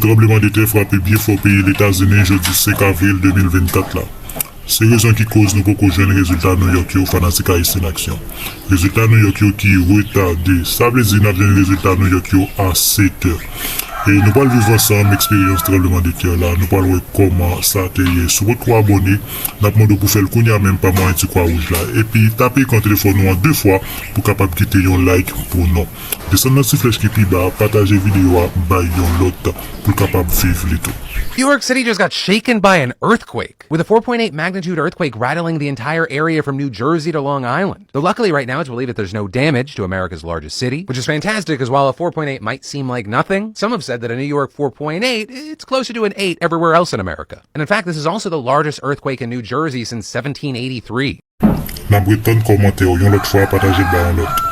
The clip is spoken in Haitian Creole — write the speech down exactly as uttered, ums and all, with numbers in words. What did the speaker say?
Tranblemanntè frape byen fò peyi Letazini jodi senk avril de mil vennkat la. Se rezon ki koz nou poko jwenn rezilta New York yo, fanatik Haïtian Action. Rezilta New York yo ki retade. Sa vle di n ap jwenn rezilta New York yo a sèt è. E nou pral viv ansanm eksperyans tranblemanntè la. Nou pral wè kòman sa te ye. Si w potko abòne, n ap mande w pou fè l kounye a menm pa mwayen ti kwa wouj la. Epi tape ekran telefòn ou an de fwa pou kapab kite yon like pou nou. Desann nan ti flèch ki pi ba, pataje videyo a bay yon lòt pou l kapab viv li tou. New York City just got shaken by an earthquake, with a four point eight magnitude earthquake rattling the entire area from New Jersey to Long Island. Though luckily, right now, it's believed that there's no damage to America's largest city, which is fantastic, because while a four point eight might seem like nothing, some have said that a New York four point eight, it's closer to an eight everywhere else in America. And in fact, this is also the largest earthquake in New Jersey since seventeen eighty-three. N ap ret tann kòmantè w yon lòt fwa, pataje l bay yon lòt.